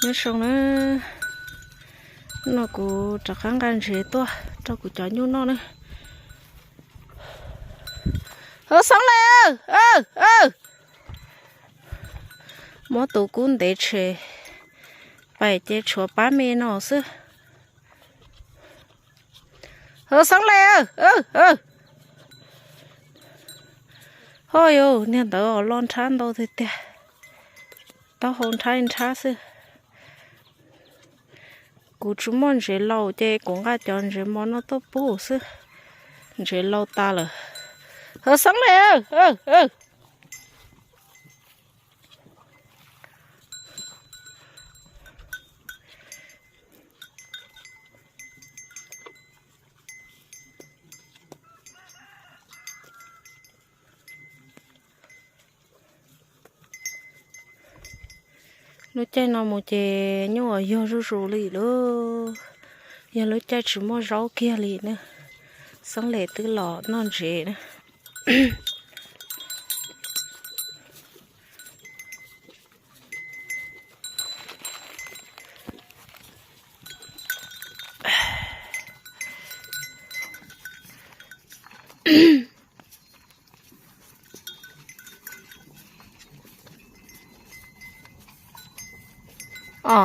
Nyob zoo na, no kuv rov qab nqa ntsev tuaj rau kuv cov nyuj noj na. Xeeb Lis, muab tus kub ntev tshem, pais ces tshuav pab me no xwb. Xeeb Lis, ho yus niag ntawd los nrhab ntau tiag tiag, taub hau nrhab nrhab xwb. Kuv tsis muaj ntsev laus ces kuv nqa cov ntsev mos no tuaj pub xwb, ntsev laus tas lawm. Xeeb Lis, lub caij no mus ces nyuj uas yog zuj zus li lauj, yog lub caij tsis muaj zaub kiag li na. Xeeb Lis twb los noj ntsev na.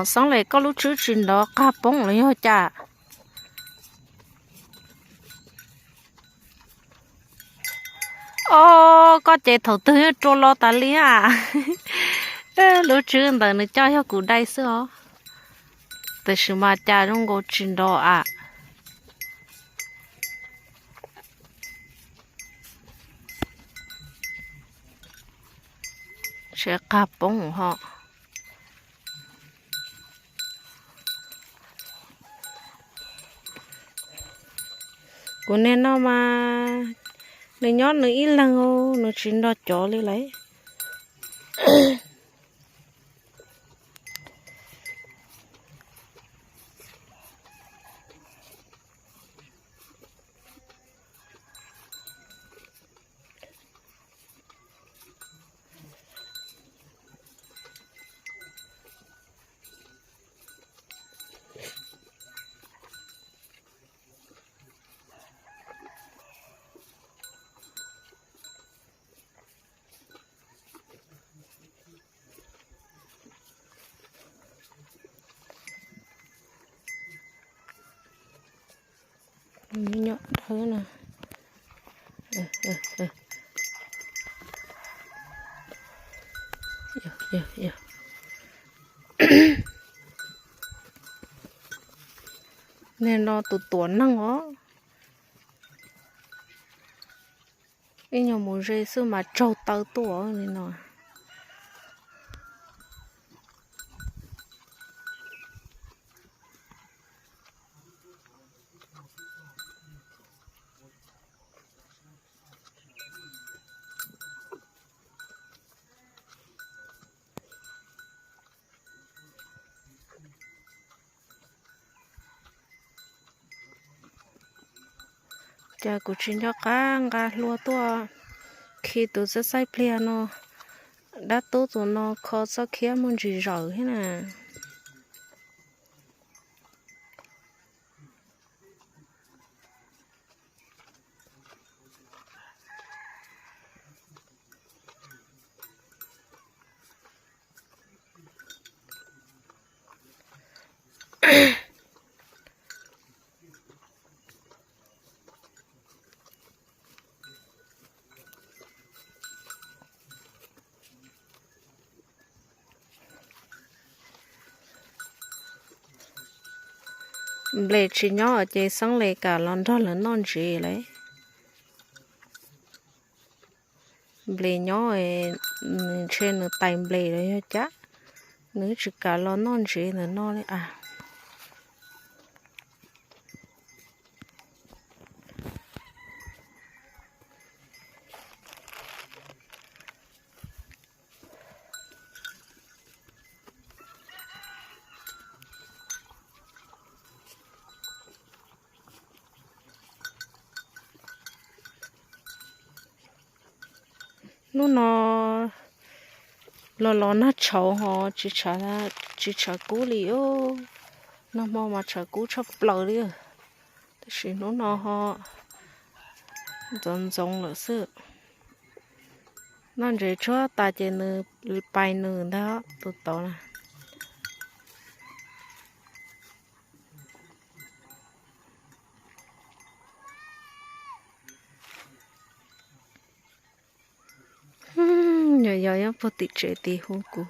Xeeb Lis, koj lub tswb tsis nrov qag poob los yog cas? Os, koj ces thaum twg rua lo tas li a. Lub tswb ntawd nws coj yog kuv dai xwb os. Tab sis mas cas zoo nkaus tsis nrov a. Tseem qag poob ho. Kuv niag no mas nws nyob nws ib leeg, nws tsis nrog cov li lauj. Nyom dhawv na. Niag no tus tuam neeg os. Ib nyuag mus ze xwb mas tsaug taw tuaj li no. Cas kuv tsis nco qab nqa hlua tuaj khi tus txaij txaij pliag no, dab tub tus no kho txoj khiab muaj ntsis zaws thiab na. Nples tsis nyob ces Xeeb Lis kam los nrog lawv noj ntsev lauj. Nples nyob, ntshe nws tais nples los yog cas, nws tsis kam los noj ntsev ntawm no li as. Hnub no Los los nag tshauv ho tsis tshav kub li os. Nag hmo mas tshav kub tshaj plaws li, tab sis hnub no ho ntxoov ntxoov lawm xwb. Noj ntses tshuab tas ces nws pais nws ntag tus tod na. Nyob nyob puag tim tsev tid hu kuv.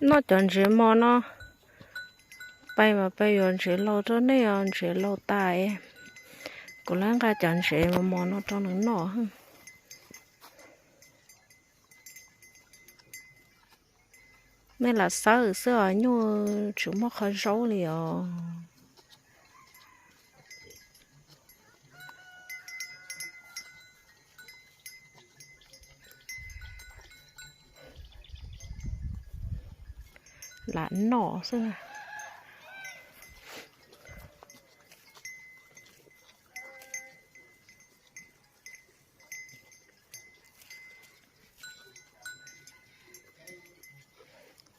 Noj cov ntsev mos no, pais mas pais yuav ntsev laus rau nej os, ntsev laus tas. Kuv lawv nqa cov ntsev mos mos no rau nws noj. Nej lam xawb xwb os, nyuj tsis muaj qhov zaub li os. Lam noj xwb.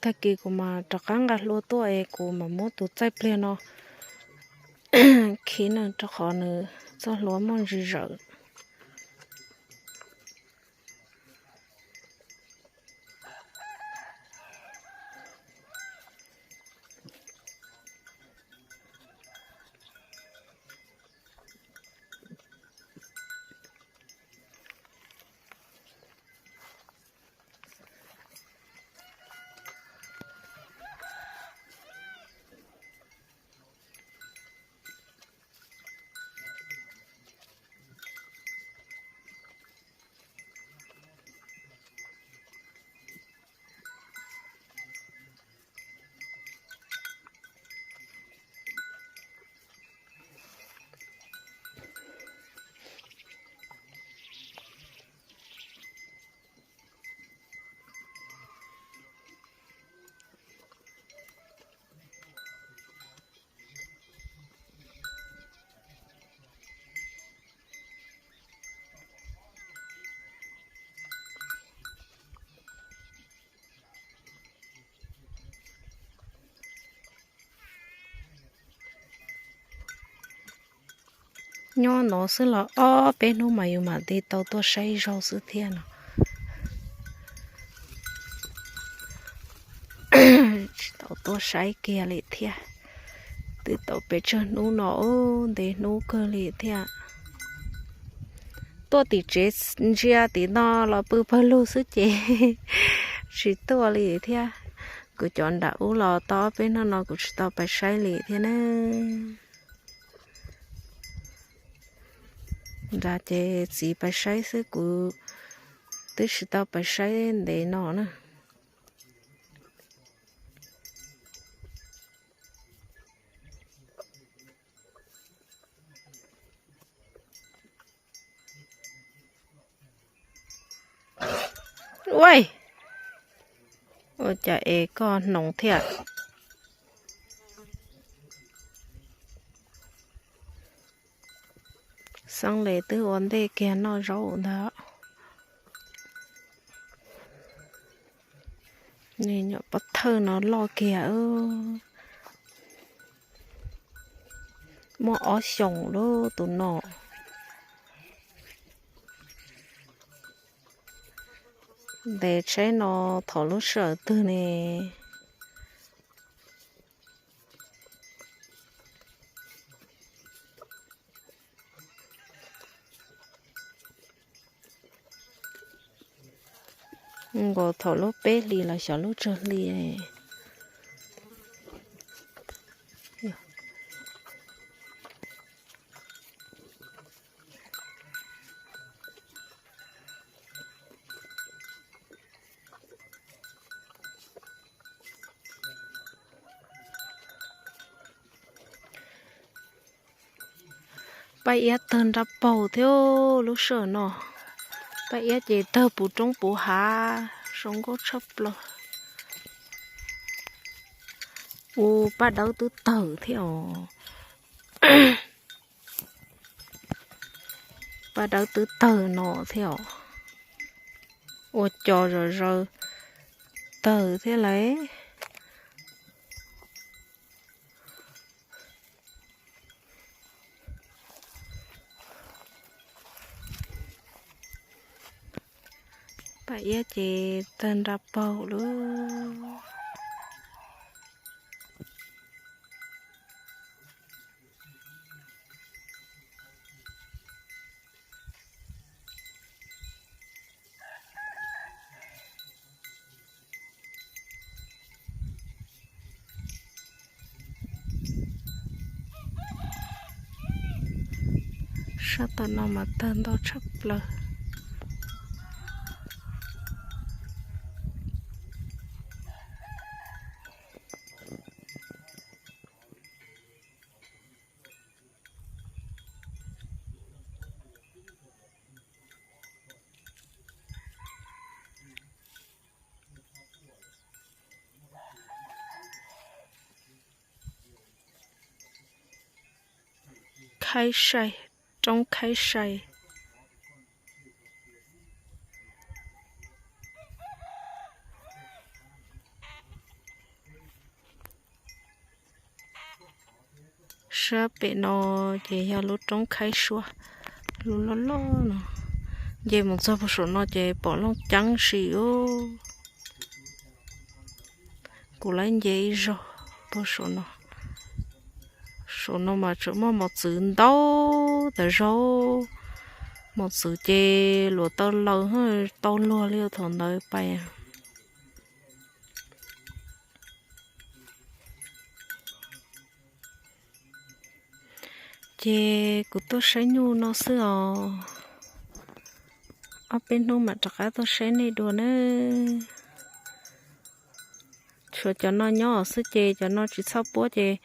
Tag kis kuv mam rov qab nqa hlua tuaj es kuv mam muab tus txaij pliag no khib nws rau qhov nws txoj hlua muaj ntsis zawm. Nyob no xwb los ob peb hnub mas yus mam li tau tuaj saib zaug xwb thiab no. Tsis tau tuaj saib kiag li thiab. Twb tau pes tsawg hnub no, ntev hnub kawg li thiab. Tuaj tim tsev ntsia tim no los pw pawg lug xwb ces tsis tuaj li thiab. Kuv cov nram ub los tau ob peb hnub no kuv tsis tau pais saib li thiab na. Nram ces txiv pais saib xwb, kuv twb tsis tau pais saib ntev no na. Ua cas es koj hnoos thiab? Xeeb Les twb ua ntej kiag noj zaub ntag. Nyuam pob thawj no loj kiag, muaj ob xyoos lub tus no. Ntes tsheb no thaum lub sij hawm twg ne? Nkaus thaum lub peb hlis los xyov lub tsawg hli. Paj iab tawg nrab paug thiab lub sij hawm no. Paj iab ces tawg puv roob puv hav, zoo nkauj tshaj plaws. Ua paj dawb twb tawg thiab os. Paj dawb twb tawg no thiab os. Ua co zom zaws tawg thiab lauj. Paj iab ces tawg nrab paug lawm. Sab tom no mas tawg ntau tshaj plaws. Khaib sai, roob khaib sai. Sab pem no ces yog lub roob khaib suab, lub loj loj no. Nce mus txog puag saum no ces pom looj ceeb si os. Kuv lawv nce ib zaug puag saum no. Saum no mas tseem muaj mos txwv ntau tas zog. Mos txwv ces luag tau laws, tau luag li thaum ntawd pais. Ces kuv tuaj saib nyuj no xwb os. Ob peb hnub mam rov qab tuaj saib nej dua nawb. Tshuav cov no nyob xwb ces cov no tsis txhob puab ces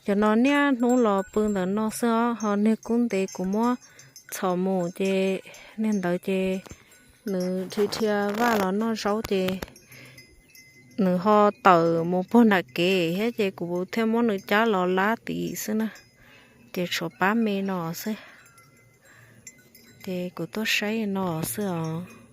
cov no niaj hnub los pw ntawm no xwb os, ho niag kub ntev kuv muab txhom mus ces niag ntawd ces nws dhia dhia vaj los noj zaub ces nws ho tawm mus puag nram kev thiab ces kuv thiaj muab nws cab los lab tid xwb na. Ces tshuav pab me no xwb. Ces kuv tuaj saib no xwb os.